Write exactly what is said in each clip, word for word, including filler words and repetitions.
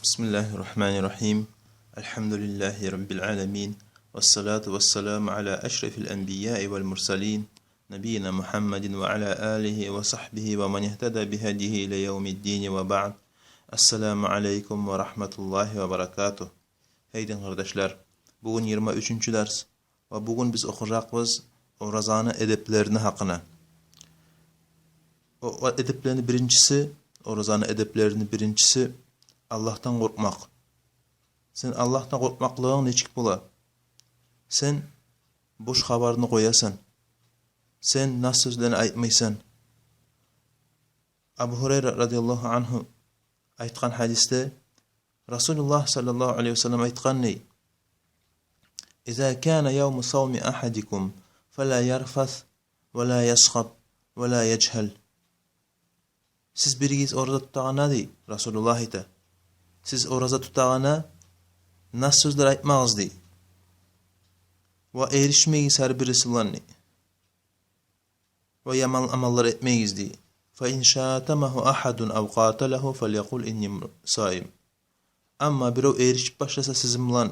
بسم الله الرحمن الرحيم. الحمد لله رب العالمين. والصلاة والسلام على أشرف الأنبياء والمرسلين. نبينا محمد وعلى آله وصحبه ومن اهتدى بهديه إلى يوم الدين وبعد. السلام عليكم ورحمة الله وبركاته. Гьей дин къардашлар, бугюн йигирма уьчюнчю дарс. Ва бугюн биз охужакъбыз оразаны эдеплерини гьакъына. О, о эдеплени биринчиси, оразаны эдеплерини биринчиси Аллагьдан къоркъмакъ. Сен Аллагьдан къоркъмакълыгъынг нечик бола? Сен бош хабарны къоясан. Сен нас сёзлени айтмайсан. Абу Гьурайра радияллагьу ангьу айтгъан гьадисде Расулуллагь саллаллагьу алайгьи ва саллам айтгъан дей: إذا كان يوم صوم أحدكم فلا يرفث ولا يصخب ولا يجهل. Сиз биригиз ораза тутагъанда дей, Расулуллагь айта, сиз ораза тутагъанда нас сёзлер айтмагъыз дей. Ва эришмегиз гьар бириси булан дей. Ва яман амаллар этмегиз дей. فإن شاتمه أحد أو قاتله فليقل إني صائم. Амма бирев эришип башласа сизин булан,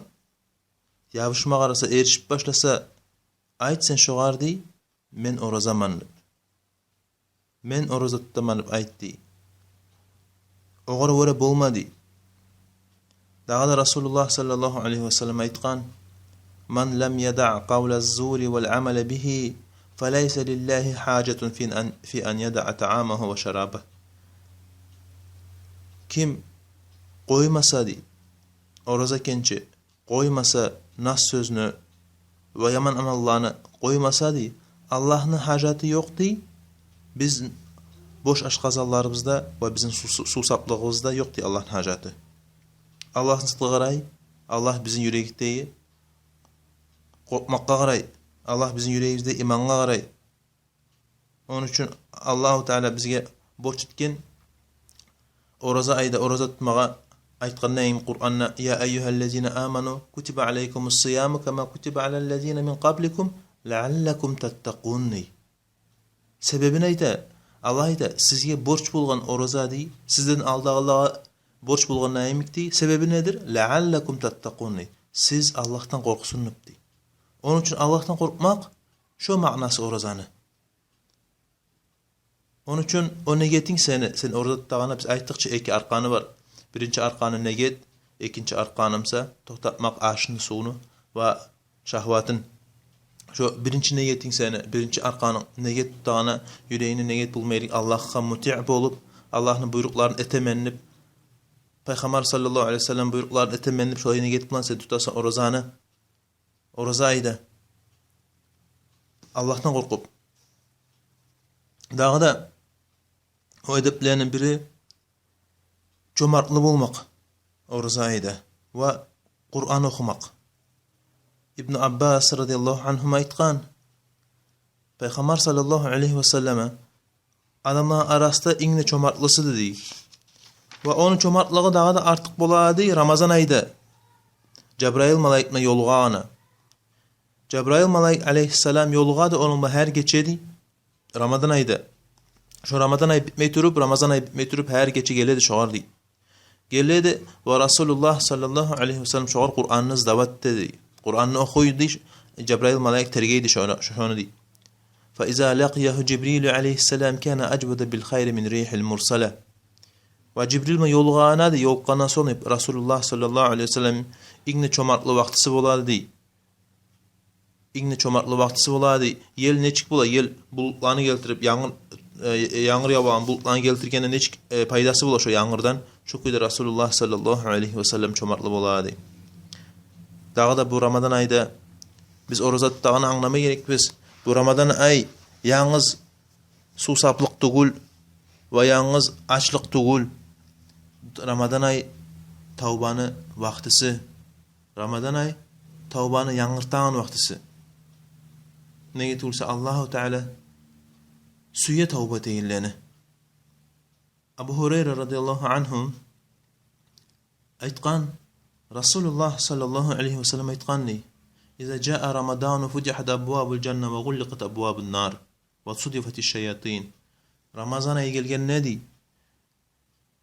ябушма къараса, эришип башласа, айт сен шогъар дей, мен оразаман деп. Мен ораза тутаман деп айт дей. Огъар гёре болма дей. Дагъы да Расулуллагь саллаллагьу алайгьи ва саллам айтгъан: من لم يدع قول الزور والعمل به فليس لله حاجة في أن، في أن يدع طعامه وشرابه. Ким къоймаса дей, ораза экенче, къоймаса нас сёзню ва яман амалланы къоймаса дей, Аллагьны гьажаты ёкъ дей, биз бош ашкъазанларыбызда ва бизин сув-, сув-, сувсаплыгъыбызда ёкъ дей Аллагьны гьажаты. Аллагьны сыдкъы къарай, Аллагь бизин юрегибиздеги къоркъмакъгъа къарай, Аллагь бизин юрегибиздеги имангъа къарай. Ону учун Аллагьу Таала бизге борч этген ораза айда ораза тутмагъа, айтгъандай Къуранда: يا أيها الذين آمنوا كتب عليكم الصيام كما كتب على الذين من قبلكم لعلكم تتقون дей. Себебин айта, Аллагь айта, сизге борч болгъан ораза дей, сизден алдагъылагъа борч болгъанда йимик дей. Себеби недир? لعلكم تتقون дей. Сиз Аллагьдан къоркъсун деп дей. Ону учун Аллагьдан къоркъмакъ, шо маънасы оразаны. Ону учун о негетинг сени, сен ораза тутагъанда, биз айтдыкъ чы, эки арканы бар. Биринчи арканы негет, экинчи арканы буса токътатмакъ ашны, сувну ва шагьватын. Шо биринчи негетинг сени, биринчи арканынг негет тутагъанда, юрегингде негет болма герек Аллагьгъа мутиъ болуп, Аллагьны буйрукъларын этемен деп. Пайхаммар саллаллагьу алайгьи ва саллам буйрукъларын этемен деп, шолай негет булан сен тутасан оразаны. Ораза айда Аллагьдан къоркъуп. Дагъы да о эдеплени бири чомартлы болмакъ ораза айда ва Къуран охумакъ. Ибну Аббас радияллагьу ангьума айтгъан, Пайхаммар саллаллагьу алайгьи ва саллама адамланы арасында инг де чомартлысы дей. Ва ону чомартлыгъы дагъы да артыкъ бола дей Рамазан айда Жабраил малайик булан ёлугъагъанда. Жабраил малайик алайгьиссалам ёлугъа дей ону булан гьар гече дей, Рамазан айда. Шо Рамазан ай битмей туруп, Рамазан ай битмей туруп, гьар гече геле дей шогъар дей. Геле дей ва Расулуллагь саллаллагьу алайгьи ва саллам шогъар Къуранны сдавать эте дей. Къуранны охуй дей Жабраил малайик, тергей дей шону, шону дей. فإذا لقيه جبريل عليه السلام كان أجود بالخير من الريح المرسلة. Ва Жибрил булан ёлугъагъанда дей, ёлукъгъандан сонг Расулуллагь саллаллагьу алайгьи ва саллам инг де чомартлы вакътиси бола дей. Инг де чомартлы вакътиси бола дей. Ел нечик бола? Ел булутланы гелтирип, янгур, э, янгур явагъан булутланы гелтиргенде нечик, э, пайдасы бола шо янгурдан? Шо кюйде Расулуллагь саллаллагьу алайгьи ва саллам чомартлы бола дей. Дагъы да бу Рамазан айда биз ораза тутагъанны англама герекбиз. Бу Рамазан ай янгыз сувсаплыкъ тюгюл ва янгыз ачлыкъ тюгюл. Рамазан ай тавбаны вакътиси. Рамазан ай тавбаны янгыртагъан вакътиси. Неге тюгюл буса Аллагьу Таала сюе тавба этегенлени. Абу Гьурайра радияллагьу ангьу айтгъан, Расулуллагь саллаллагьу алайгьи ва саллам айтгъан дей: إذا جاء رمضان فتحت أبواب الجنة وغلقت أبواب النار وصفدت الشياطين. Рамазан ай гелгенде дей,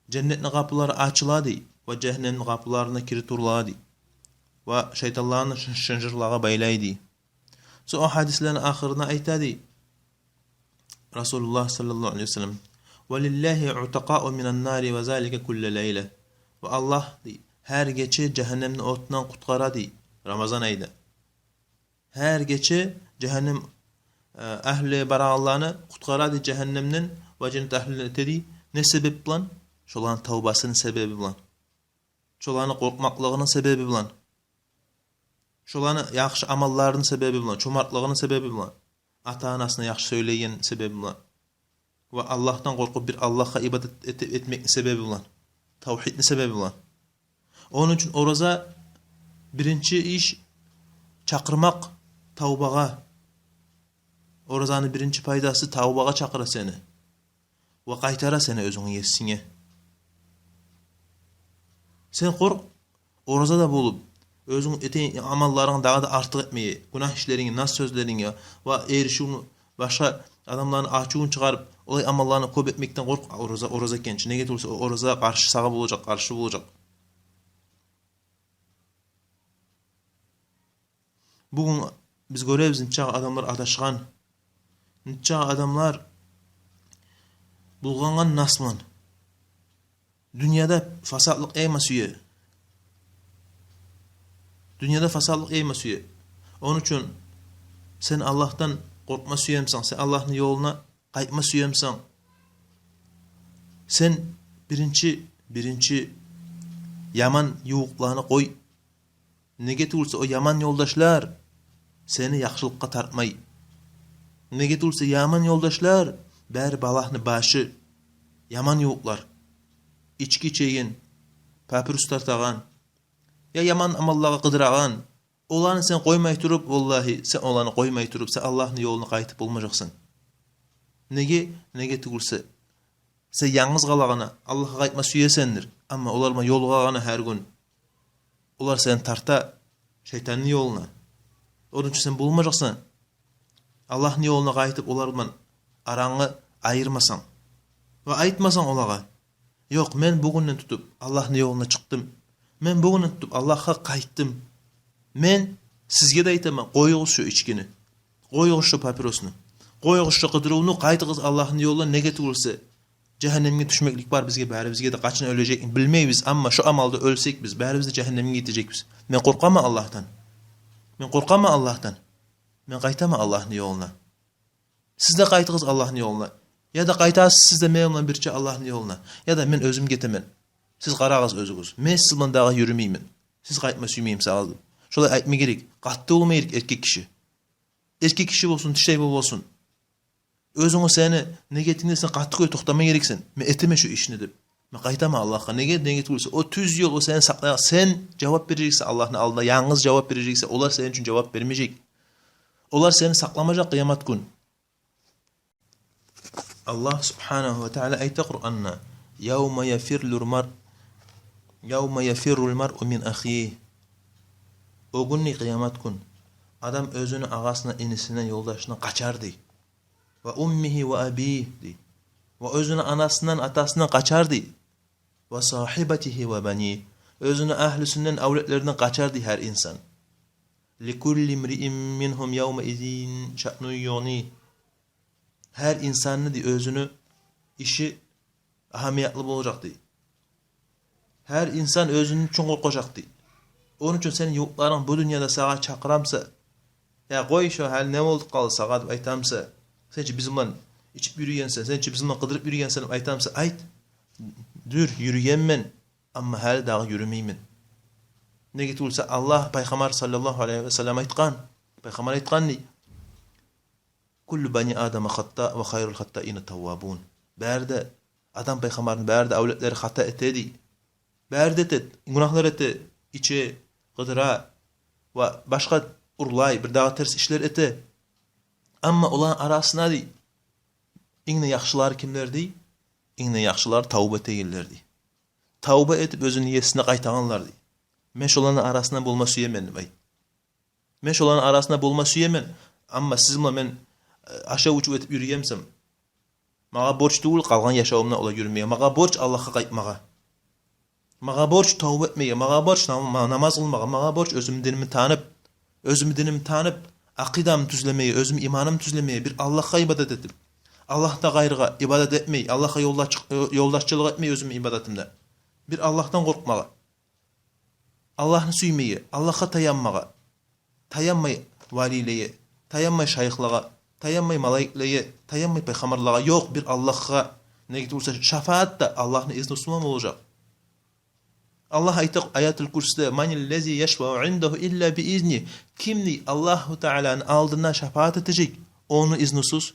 женнетни къапулары ачыла дей, ва жагьаннемни къапуларына кире туралар дей. Ва шайтанланы шын-, шынжырлагъа байлай дей. Сонг о гьадислени ахырына айта дей Расулуллагь саллаллагьу алайгьи ва саллам: «Ва лиллагьи утакъау минан нари ва залика кулла лайла». Ва Аллагь дей, гьар гече жагьаннемни отундан къутгъара дей Рамазан айда. Гьар гече жагьаннем, э, агьлю барагъанланы къутгъара дей жагьаннемден ва женнет агьлюлер эте дей. Не себеп булан? Шоланы тавбасыны себеби булан. Шоланы къоркъмакълыгъыны себеби булан. Шоланы яхшы амалларыны себеби булан, чомартлыгъыны себеби булан. Ата-анасына яхшы сёйлеген себеби булан. Ва Аллагьдан къоркъуп, бир Аллагьгъа ибадат эт-, этмекни себеби булан. Тавгьидни себеби булан. Ону учун ораза биринчи иш чакъырмакъ тавбагъа. Оразаны биринчи пайдасы тавбагъа чакъыра сени. Ва къайтара сени оьзюнгню есинге. Сен къоркъ, ораза да болуп, оьзюнг этеген амалларынгны дагъы да артыкъ этмеге, гюнагь ишлеринге, нас сёзлеринге ва эришивню, башгъа адамланы ачувун чыгъарып, олай амалланы кёп этмекден къоркъ, ораза, ораза экенчи. Неге тюгюл эсе, о ораза къаршы сагъа болажакъ, къаршы болажакъ. Бугюн биз гёребиз, нечакъы адамлар адашгъан, нечакъы адамлар булгъангъан нас булан. Дюньяда фасатлыкъ яйма сюе. Дюньяда фасатлыкъ яйма сюе. Ону учун сен Аллагьдан къоркъма сюемисен, сен Аллагьны ёлуна къайтма сюемисен, сен биринчи, биринчи яман ювукъланы къой. Неге тюгюл эсе, о яман ёлдашлар сени яхшылыкъгъа тартмай. Неге тюгюл эсе, яман ёлдашлар бары балагьны башы, яман ювукълар. Ички ичеген, папирос тартагъан, я яман амаллагъа къыдырагъан. Оланы сен къоймай туруп, валлагьи, сен оланы къоймай туруп, сен Аллагьны ёлуна къайтып болмажакъсан. Неге? Неге тюгюл эсе, сен янгыз къалагъанда Аллагьгъа къайтма сюесендир, амма олар булан ёлугъагъанда гьар гюн, олар сени тарта шайтанны ёлуна. Ону учун сен болмажакъсан Аллагьны ёлуна къайтып, олар булан арангны айырмасанг ва айтмасанг олагъа: «Ёкъ, мен бугюнден тутуп Аллагьны ёлуна чыкъдым. Мен бугюнден тутуп Аллагьгъа къайтдым. Мен сизге де айтаман, къоюгъуз шо ичкини, къоюгъуз шо папиросну, къоюгъуз шо къыдырывну, къайтыгъыз Аллагьны ёлуна. Неге тюгюл эсе, жагьаннемге тюшмеклик бар бизге, барыбызгъа да. Къачан оьлежекни билмейбиз, амма шо амалда оьлсек биз, барыбыз да жагьаннемге гетежекбиз. Мен къоркъаман Аллагьдан. Мен къоркъаман Аллагьдан. Мен къайтаман Аллагьны ёлуна. Сиз де къайтыгъыз Аллагьны ёлуна. Яда къайтасыз сиз де мени булан бирче Аллагьны ёлуна, яда мен оьзюм гетемен. Сиз къарагъыз оьзюгюз. Мен сиз булан дагъы юрюмеймен, сиз къайтма сюймеймисегиз», — деп. Шолай айтма герек. Къатты болма герек эркек киши. Эркек киши болсун, тишлей бу болсун. Оьзюнгню, сени негетингде сен къатты кюйде токътама герексен. «Мен этемен шо ишни», — деп. «Мен къайтаман Аллагьгъа». Неге? Неге тюгюл эсе, о тюз ёл, о сени сакълай. Сен жавап бережексен Аллагьны алдында, янгыз жавап бережексен. Олар сени учун жавап бермежек. Олар сени сакъламажакъ къыямат гюн. Аллагь субгьанагьу ва тааля айта Къуранда: «Явма яфиррул мар-, явма яфиррул маръу мин ахигьи». О гюн дей, къыямат гюн, адам оьзюню агъасындан, инисинден, ёлдашындан къачар дей. «Ва уммигьи ва абигьи», — дей. Ва оьзюню анасындан, атасындан къачар дей. «Ва сагьибатигьи ва банигьи». Оьзюню агьлюсюнден, авлетлеринден къачар дей гьар инсан. «Ликулли имриин мингьум явмаизин шаънун югънигьи». Гьар инсанны дей оьзюню иши агьамиятлы болажакъ дей. Гьар инсан оьзюню учун къоркъажакъ дей. Ону учун сени ювукъларынг бу дюньяда сагъа чакъырамса, «Я къой шо, гьали не болуп къалды сагъа?» — деп айтамса, «Сен чи биз булан ичип юрюгенсен, сен чи биз булан къыдырып юрюгенсен», — деп айтамса, айт: «Дюр, юрюгенмен, амма гьали дагъы юрюмеймен». Неге тюгюл эсе, Аллагь, Пайхаммар саллаллагьу алайгьи ва саллам айтгъан, Пайхаммар айтгъан дей: «Куллу бани Адама хаттаъ ва хайрул хаттаина таввабун». Бары да, Адам пайхаммарны бары да авлетлери хата эте дей. Бары да этет, гюнагьлар эте, иче, къыдыра ва башгъа, урлай, бир дагъы терс ишлер эте. Амма оланы арасына дей, инг де яхшылары кимлер дей? Инг де яхшылары тавба этегенлер дей. Тавба этип, оьзюню есине къайтагъанлар дей. Мен шоланы арасына болма сюемен деп айт. Мен шоланы арасына болма сюемен, амма сиз булан мен, э, ашав-ичив этип юрюгенсем, магъа борч тюгюл къалгъан яшавумда олай юрюмеге. Магъа борч Аллагьгъа къайтмагъа. Магъа борч тавба этмеге, магъа борч нам-, ма-, намаз къылмагъа, магъа борч оьзюм динимни танып, оьзюм динимни танып, акъидамны тюзлемеге, оьзюм иманымны тюзлемеге, бир Аллагьгъа ибадат этип, Аллагьдан къайрыгъа ибадат этмей, Аллагьгъа ёлдашчы-, ёлдашчылыкъ этмей оьзюм ибадатымда. Бир Аллагьдан къоркъмагъа, Аллагьны сюймеге, Аллагьгъа таянмагъа. Таянмай валилеге, таянмай шайыхлагъа, таянмай малайиклеге, таянмай пайхаммарлагъа, ёкъ, бир Аллагьгъа. Неге тюгюлсе, шафаат да Аллагьны изнусу булан болажакъ. Аллагь айта Аятул Курсиде: «Маниллази яшфау индагьу илла би изни». Ким дей Аллагьу Тааланы алдында шафаат этежек ону изнусуз?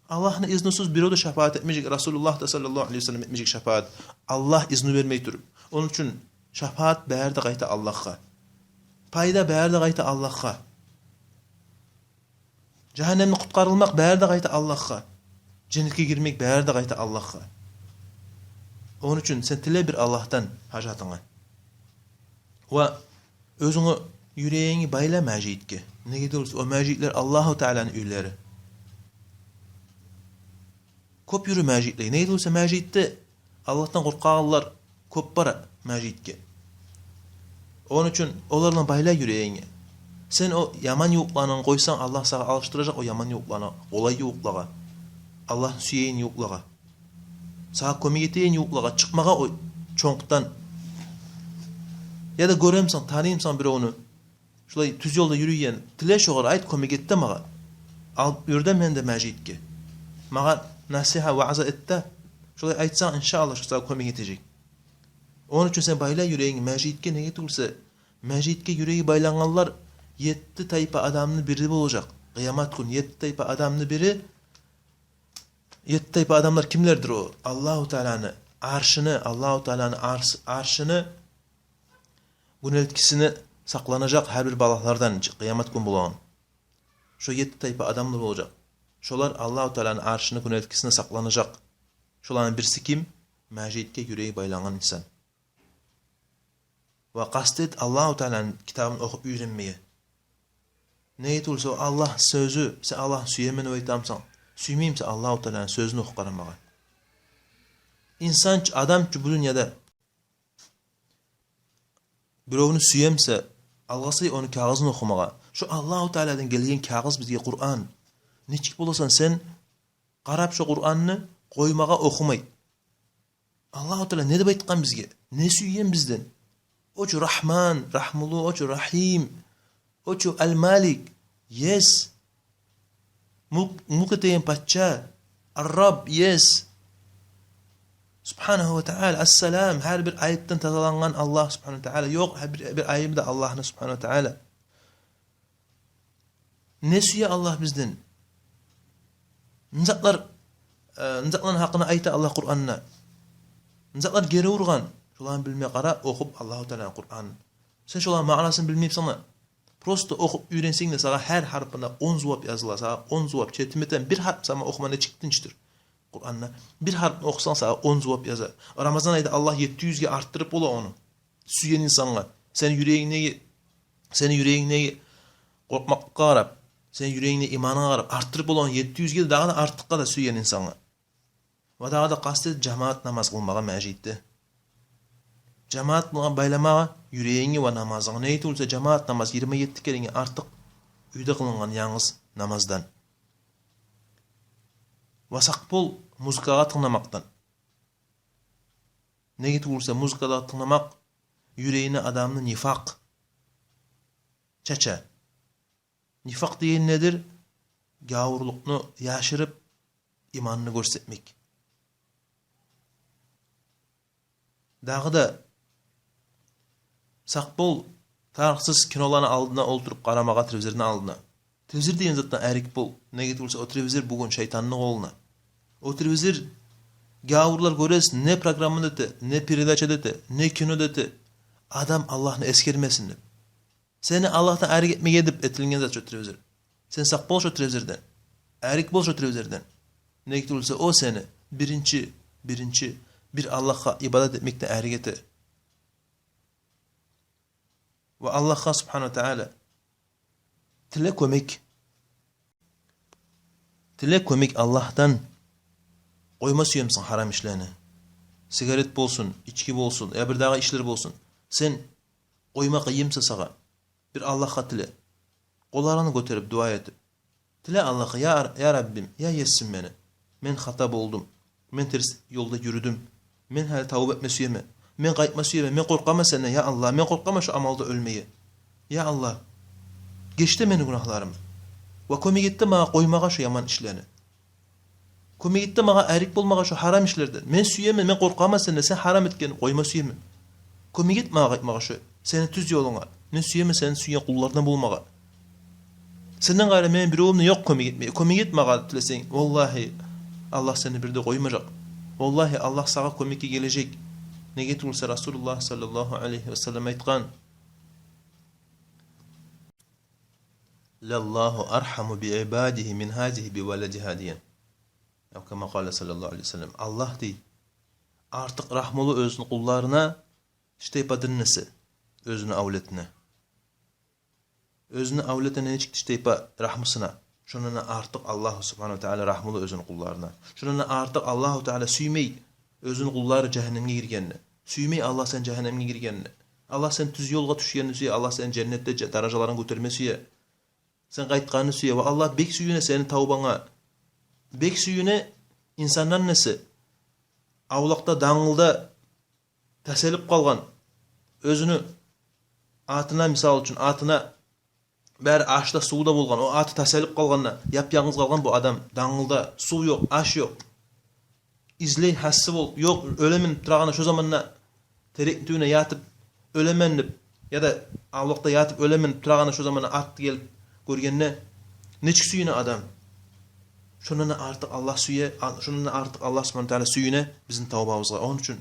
Аллагьны изнусуз бирев де шафаат этмежек, Расулуллагь да саллаллагьу алайгьи ва саллам этмежек шафаат, Аллагь изну бермей туруп. Ону учун шафаат бары да къайта Аллагьгъа. Пайда бары да къайта Аллагьгъа. Жагьаннемден къутгъарылмакъ бары да къайта Аллагьгъа. Женнетге гирмек бары да къайта Аллагьгъа. Ону учун сен тиле бир Аллагьдан гьажатынгны. Ва оьзюнгню юрегингни байла межитге. Неге тюгюлсе, о межитлер Аллагьу Тааланы уьйлери. Кёп юрю межитлеге. Неге тюгюлсе, межитде Аллагьдан къоркъагъанлар кёп бара межитге. Ону учун олар булан байла юрегингни. Сен о яман ювукъланы къойсанг, Аллагь сагъа алышдыражакъ о яман ювукъланы къолай ювукълагъа, Аллагьны сюеген ювукълагъа, сагъа кёмек этеген ювукълагъа, чыкъмагъа о чонкъдан. Яда гёремисен, таныймысан биревню, шулай тюз ёлда юрюйген, тиле шогъар, айт: «Кёмек эт де магъа. Алып юр де мени де межитге. Магъа насигьат, ваъза эт де». Шулай айтсанг, иншааллагь, шо сагъа кёмек этежек. Ону учун сен байла юрегингни межитге. Неге тюгюлсе, межитге юреги байлангъанлар етти тайпа адамны бири болажакъ. Къыямат гюн етти тайпа адамны бири. Етти тайпа адамлар кимлердир о? Аллагьу Тааланы аршыны, Аллагьу Тааланы арш-, аршыны гюнелткисине сакъланажакъ гьар бир балагьлардан, къыямат гюн болагъан. Шо етти тайпа адамлар болажакъ. Шолар Аллагьу Тааланы аршыны гюнелткисине сакъланажакъ. Шоланы бириси ким? Межитге юреги байлангъан инсан. Ва къаст эт Аллагьу Тааланы китабын охуп уьйренмеге. Неге тюгюлсе, о Аллагь сёзю, сен Аллагьны сюемен деп айтамысан, сюймеймисен Аллагьу Тааланы сёзюн охуп къарамагъа? Инсан чы, адам чы бу дюньяда биревню сюемисе, алгъасай ону кагъызын охумагъа. Шо Аллагьу Тааладан гелген кагъыз бизге Къуран. Нечик боласан сен къарап шо Къуранны къоймагъа охумай? Аллагьу Таала не деп айтгъан бизге? Не сюйген бизден? О чу Рагьман, рагьмулу, о чу Рагьим, о чу Ал-Малик, ес, мулк, мулк этеген пача, Ар-Раб, ес, Субгьанагьу ва Таала, Ас-Салам, гьар бир айыпдан тазалангъан Аллагь Субгьанагьу ва Таала. Ёкъ гьар бир, бир айыбы да Аллагьны Субгьанагьу ва Таала. Не сюе Аллагь бизден? Не затлар, э, не затланы гьакъында айта Аллагь Къуранда? Не затлар гери ургъан? Шоланы билме къара, охуп Аллагьу Тааланы Къуранын. Сен шоланы маънасын билмейсен, просто охуп уьйренсенг де, сагъа гьар гьарпына он зувап языла, сагъа он зувап, четим этем, бир гьарп сама охума нечик тынчдыр Къуранда. Бир гьарпны охусанг, сагъа он зувап яза. Рамазан айда Аллагь етти юзге артдырып бола ону сюйген инсангъа. Сени юрегингдеги, сени юрегингдеги къоркъмакълыкъгъа къарап, сени юрегингдеги имангъа къарап, артдырып бола ону етти юзге де, дагъы да артыкъгъа да сюйген инсангъа. Ва дагъы да къаст эт жамаат намаз къылмагъа межитде. Жамаат булан байламагъа юрегингни ва намазынгны. Неге тюгюлсе, жамаат намаз йигирма етти керенге артыкъ уьйде къылынгъан янгыз намаздан. Ва сакъ бол музыкагъа тынгламакъдан. Неге тюгюлсе, музыкагъа тынгламакъ юрегине адамны нифакъ чача. Нифакъ деген недир? Гавурлукъну яшырып, иманны гёрсетмек. Дагъы да сакъ бол тарыкъсыз киноланы алдына олтуруп къарамагъа, телевизорну алдына. Телевизор деген затдан арек бол. Неге тюгюлсе, о телевизор бугюн шайтанны къолунда. О телевизор, гавурлар гёресиз, не программа да эте, не передача да эте, не кино да эте, адам Аллагьны эсгермесин деп. Сени Аллагьдан арек этмеге деп этилген зат шо телевизор. Сен сакъ бол шо телевизордан. Арек бол шо телевизордан. Неге тюгюлсе, о сени биринчи, биринчи бир Аллагьгъа ибадат этмекден арек эте. Ва Аллагьгъа Субгьанагьу ва Таала тиле кёмек. Тиле кёмек Аллагьдан. Къойма сюемисен гьарам ишлени? сигарет болсун, ички болсун, я бирдагъы ишлер болсун. Сен къойма къыйынмы сагъа, бир Аллагьгъа тиле. Къолларынгны гётерип, дуа этип, тиле Аллагьгъа: «Я, я Раббим, я Есим мени, мен хата болдум. Мен терс ёлда юрюдюм. Мен гьали тавба этме сюемен. Мен къайтма сюемен. Мен къоркъаман сенден, я Аллагь. Мен къоркъаман шу амалда оьлмеге. Я Аллагь, геч де мени гюнагьларымны. Ва кёмек эт де магъа къоймагъа шу яман ишлени. Кёмек эт де магъа арек болмагъа шу гьарам ишлерден. Мен сюемен, мен къоркъаман сенден, сен гьарам этгенни къойма сюемен. Кёмек эт магъа къайтмагъа шу сени тюз ёлунга. Мен сюемен сени сюйген къуллардан болмагъа. Сенден къайры мени биревюм де ёкъ кёмек этмеге. Кёмек эт магъа тилесенг, валлагьи, Аллагь сени бир де къоймажакъ. Валлагьи, Аллагь сагъа кёмекге гележек». Неге тюгюлсе, Расулуллагь саллаллагьу алайгьи ва саллам айтгъан: «Лаллагьу архаму би ибадигьи мин гьазигьи би валадигьа», — деген. Ав кама къала саллаллагьу алайгьи ва саллам. Аллагь, дей, артыкъ рагьмулу оьзюню къулларына тиштайпадан эсе оьзюню авлетине. Оьзюню авлетине нечик тиштайпа рагьмусуна, шондан артыкъ Аллагьу субгьанагьу ва тагьала рагьмулу оьзюню къулларына. Шондан артыкъ Аллагьу тагьала сюймей оьзюню къуллары жагьаннемге гиргенни. Сюймей Аллагь сени жагьаннемге гиргенни. Аллагь сени тюз ёлгъа тюшгенни сюе, Аллагь сени женнетде жа-, даражаларынгны гётерме сюе. Сен къайтгъанны сюе. Ва Аллагь бек сююне сени тавбанга. Бек сююне инсандан эсе авлакъда, дангылда таселип къалгъан, оьзюню атына, мисал учун, атына бары аш да, сув да болгъан, о аты таселип къалгъанда, яп-янгыз къалгъан бу адам, дангылда, сув ёкъ, аш ёкъ. Излей, гьасси болуп, ёкъ, оьлемен деп турагъанда, шо заманда терекни тюбюне ятып оьлемен деп, яда авлакъда ятып оьлемен деп турагъанда, шо заманда ат гелип гёргенде, нечик сююне адам? Шондан да артыкъ Аллагь сюе, а-, шондан да артыкъ Аллагь субгьанагьу ва тагьала сююне бизин тавбабызгъа. Ону учун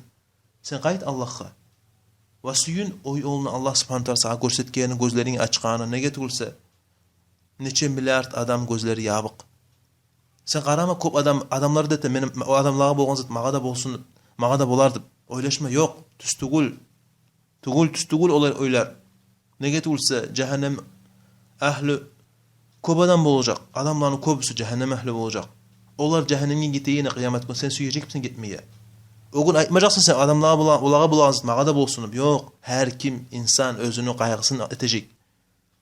сен къайт Аллагьгъа. Ва сююн о ёлну, Аллагь субгьанагьу ва тагьала сагъа гёрсетгенни, гёзлеринг ачгъанны. Неге тюгюлсе, нече миллиард адам гёзлери ябыкъ. Сен къарама, кёп адам, адамлар да эте, мени, о адамлагъа болгъан зат магъа да болсун, магъа да болар деп ойлашма. Ёкъ, тюз тюгюл. Тюгюл, тюз тюгюл олай ойлар. Неге тюгюлсе, жагьаннем агьлю кёп адам болажакъ. Адамланы кёбюсю жагьаннем агьлю болажакъ. Олар жагьаннемге гетегенде къыямат гюн, сен сюежекмисен гетмеге? О гюн айтмажакъсан сен адамлагъа бола-, олагъа болагъан зат магъа да болсун деп. Ёкъ, гьар ким инсан оьзюню къайгъысын этежек.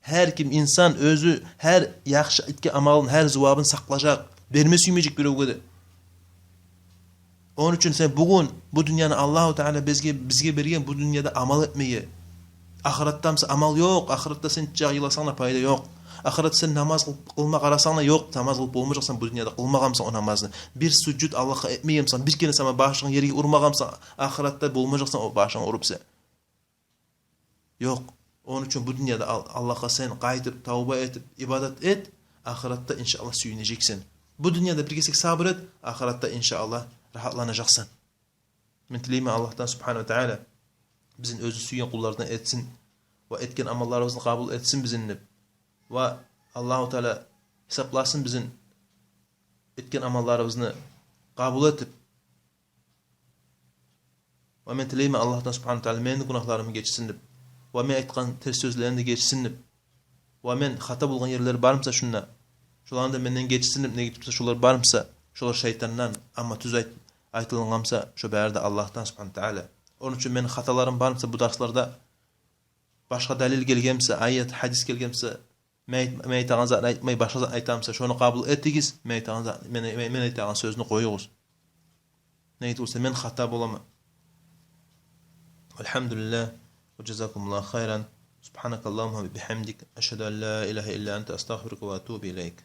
Гьар ким инсан оьзю гьар яхшы этген амалын, гьар зувабын сакълажакъ. Берме сюймежек биревге де. Ону учун сен бугюн бу дюньяны, Аллагьу Таала бизге, бизге берген бу дюньяда амал этмеге. Ахыратда буса амал ёкъ. Ахыратда сен чакъы йыласанг да пайда ёкъ. Ахыратда сен намаз къыл-, къылма къарасанг да ёкъ. Намаз къылып болмажакъсан бу дюньяда, къылмагъанмысан о намазны. Бир сужуд Аллагьгъа этмегенмисан, бир керен сама башынгны ерге урмагъанмысан, ахыратда болмажакъсан о башынгны уруп сен. Ёкъ. Ону учун бу дюньяда Ал-, Аллагьгъа сен къайтып, тавба этип, ибадат эт, ахыратда, иншааллагь, сююнежексен. Бу дюньяда бир кесек сабур эт, ахыратда, иншааллагь, рагьатланажакъсан. Мен тилеймен Аллагьдан субгьанагьу ва таала бизин оьзю сюйген къуллардан этсин ва этген амалларыбызны къабул этсин бизин деп. Ва Аллагьу Таала гьисапласын бизин этген амалларыбызны къабул этип. Ва мен тилеймен Аллагьдан субгьанагьу ва таала мени гюнагьларымны гечсин деп. Ва мен айтгъан терс сёзлерни де гечсин деп. Ва мен хата болгъан ерлер бармыса шунда, шоланы да менден гечсин деп, неге тюгюлсе шолар бармыса, шолар шайтандан, амма тюз айт-, айтылынгъанмыса, шо бары да Аллагьдан субгьанагьу ва таала. Ону учун мени хаталарым бармыса бу дарсларда, башгъа далил гелгенмиса, аят, гьадис гелгенмиса, мен айт-, мен айтагъан затны айтмай, башгъа затны айтамыса, шону къабул этигиз, мен айтагъан затны, мен, мен, мен айтагъан сёзню къоюгъуз. Неге тюгюлсе мен хата боламан. Альгьамдулиллагь, ва жазакумуллагьу хайран. Субгьанакаллагьумма ва бигьамдик, ашгьаду ан ла илагьа илла анта, астагъфирука ва атубу илайк.